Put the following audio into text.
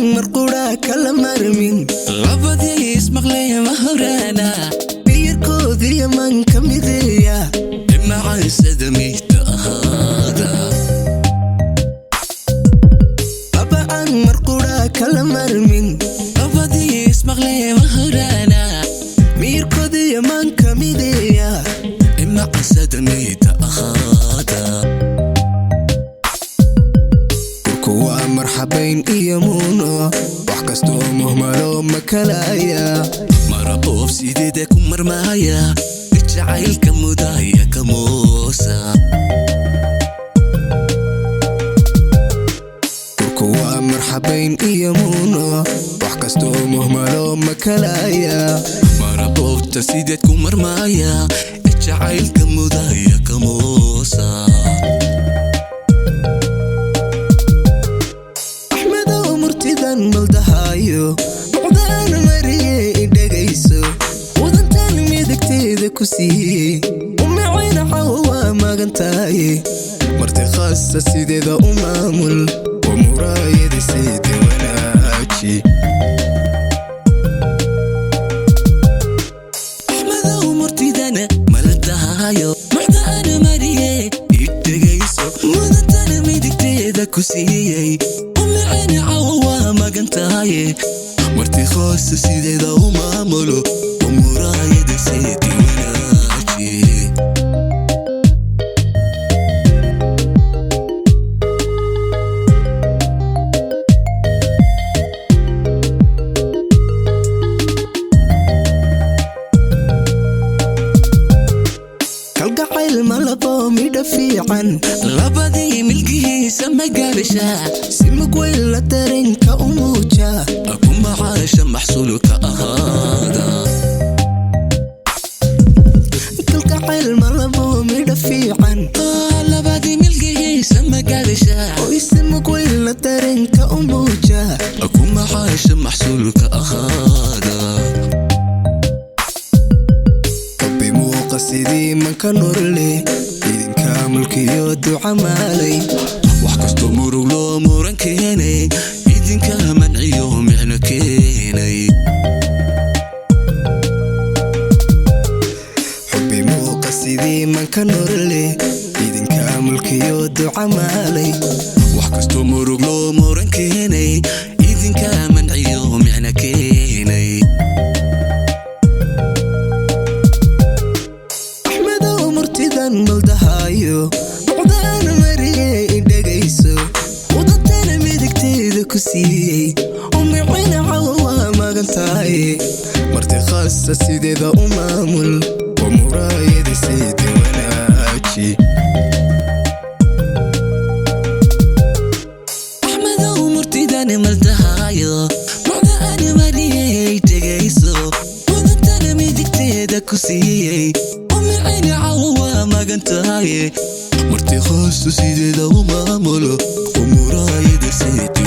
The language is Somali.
Laba aan marqura kala marmin. Labadii ismaqlay ma horaana. Miyirkoodiyo manka mideeya. Imacaansada miyta ahaada. Laba aan marqura kala marmin. Labadii ismaqlay ma horaana. Miyirkoodiyo manka mideeya. Imacaansada miyta ahaada. Kuwa marxabayn iyo muuno, wax kastoo muhmalo ma kalaya. Maraboof sideeda ku marmaaya, jacaylka mudaya ka moosa. Kuwa marxabayn iyo muuno, wax kastoo muhmalo ma kalaya. Maraboofta sideed ku marmaaya, jacaylka mudaya ka moosa. Axmedow, murtidan maldahayo, mucdaan mariye, idhegayso. Wadantan midigteeda ku siiyey, umicina xawa magantahay. Marti khaasa sideeda u maamul, oo muraayada sida wanaaji. Axmedow, murtidana maldahayo, mucdaana mariye, idhegayso. Mudantana midigteeda ku siiyey, umicina cawa magantahaye. Marti khoosa sideeda u maamulo, oo muraayada sida wanaaji. Kalgacayl malabo midha fiican. Labadii milkihiisa ma gaabisha. Si mugweyla dareenka u muuja. Ku macaasha maxsuulka ahaada. Kalgacayl malabo midha fiican. Labadii milkihiisa ma gaabisha. Oo si mugweyla dareenka u muuja. Ku macaasha maxsuulka ahaada. Rabbi muuqa sidii manka nurle, idinka mulkiyo duca maalay. Wax kastoo murug loo muran keenay, idinka manciyo micno keenay. Xubbi muuqa sidii manka nurle, idinka mulkiyo duca maalay. Wax kastoo murug loo muran keenay, idinka manciyo micno keenay. Axmedow, murtidan maldahayo, mucdaan mariye, idhegayso. Wadantana midigteeda ku siiyey, umicina cawa magantahay. Marti khaasa sideeda u maamul, oo muraayada sida wanaaji. Axmedow, murtidani maldahayo, mucdaana mariyey, dhegayso. Mudantana midigteeda ku siiyey, umicina cawa magantahaye. Marti khaasu sideeda u maamulo, oo muraayada sida